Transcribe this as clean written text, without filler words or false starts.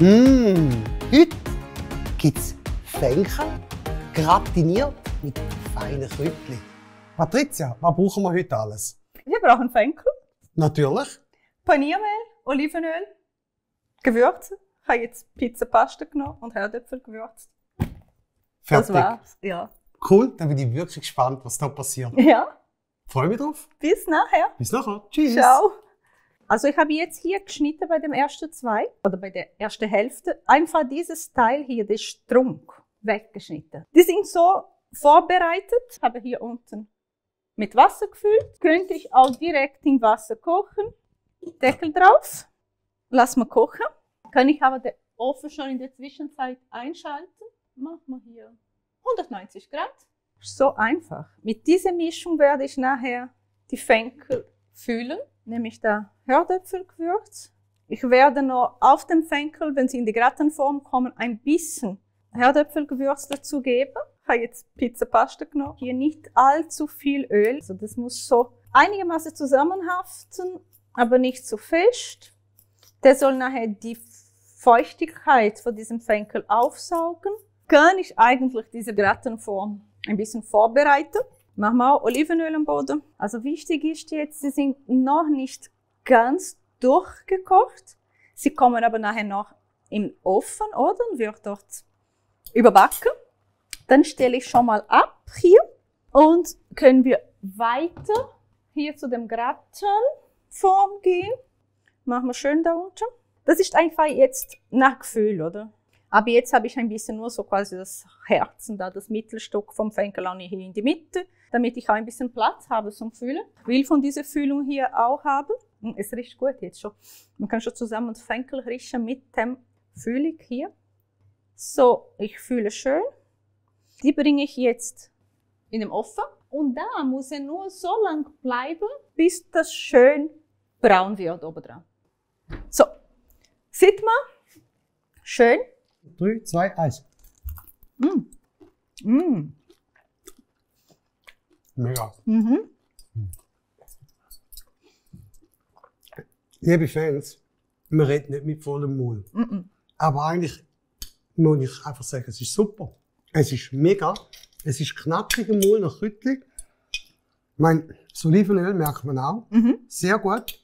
Heute gibt es Fenchel, gratiniert mit feinen Kräutchen. Patricia, was brauchen wir heute alles? Wir brauchen Fenchel, Natürlich. Paniermehl, Olivenöl, Gewürze. Ich habe jetzt Pizzapaste genommen und Herdöpfel gewürzt. Fertig. Das war's. Ja. Cool, dann bin ich wirklich gespannt, was da passiert. Ja, Freue mich drauf. bis nachher. Bis nachher. Tschüss. Ciao. Also ich habe jetzt hier geschnitten bei dem ersten zwei oder bei der ersten Hälfte einfach dieses Teil hier, den Strunk, weggeschnitten. Die sind so vorbereitet. Habe hier unten mit Wasser gefüllt. Könnte ich auch direkt im Wasser kochen. Deckel drauf. Lass mal kochen. Kann ich aber den Ofen schon in der Zwischenzeit einschalten. Machen wir hier 190 Grad. So einfach. Mit dieser Mischung werde ich nachher die Fenchel füllen, nämlich da Herdöpfelgewürz. Ich werde noch auf dem Fenchel, wenn sie in die Gratenform kommen, ein bisschen Herdöpfelgewürz dazu geben. Ich habe jetzt Pizzapaste genommen. Hier nicht allzu viel Öl. Also das muss so einigermaßen zusammenhaften, aber nicht zu fest. Der soll nachher die Feuchtigkeit von diesem Fenchel aufsaugen. Kann ich eigentlich diese Gratenform ein bisschen vorbereiten. Machen wir auch Olivenöl am Boden. Also wichtig ist jetzt, sie sind noch nicht ganz durchgekocht. Sie kommen aber nachher noch im Ofen, oder? Und wird dort überbacken. Dann stelle ich schon mal ab hier und können wir weiter hier zu dem Gratenform gehen. Machen wir schön da unten. Das ist einfach jetzt nach Gefühl, oder? Aber jetzt habe ich ein bisschen nur so quasi das Herzen da, das Mittelstück vom Fenchel hier in die Mitte, damit ich auch ein bisschen Platz habe zum Füllen. Ich will von dieser Füllung hier auch haben. Es riecht gut jetzt schon. Man kann schon zusammen das Fenchel riechen mit dem Füllung hier. So, ich fülle schön. Die bringe ich jetzt in den Ofen. Und da muss er nur so lang bleiben, bis das schön braun wird oben dran. So, sieht man? Schön. 3, 2, 1. Mega. Liebe Fans, man redet nicht mit vollem Mund. Aber eigentlich muss ich einfach sagen, es ist super. Es ist mega. Es ist knackig im Mund nach Rüttli. Ich meine, das Olivenöl merkt man auch. Sehr gut.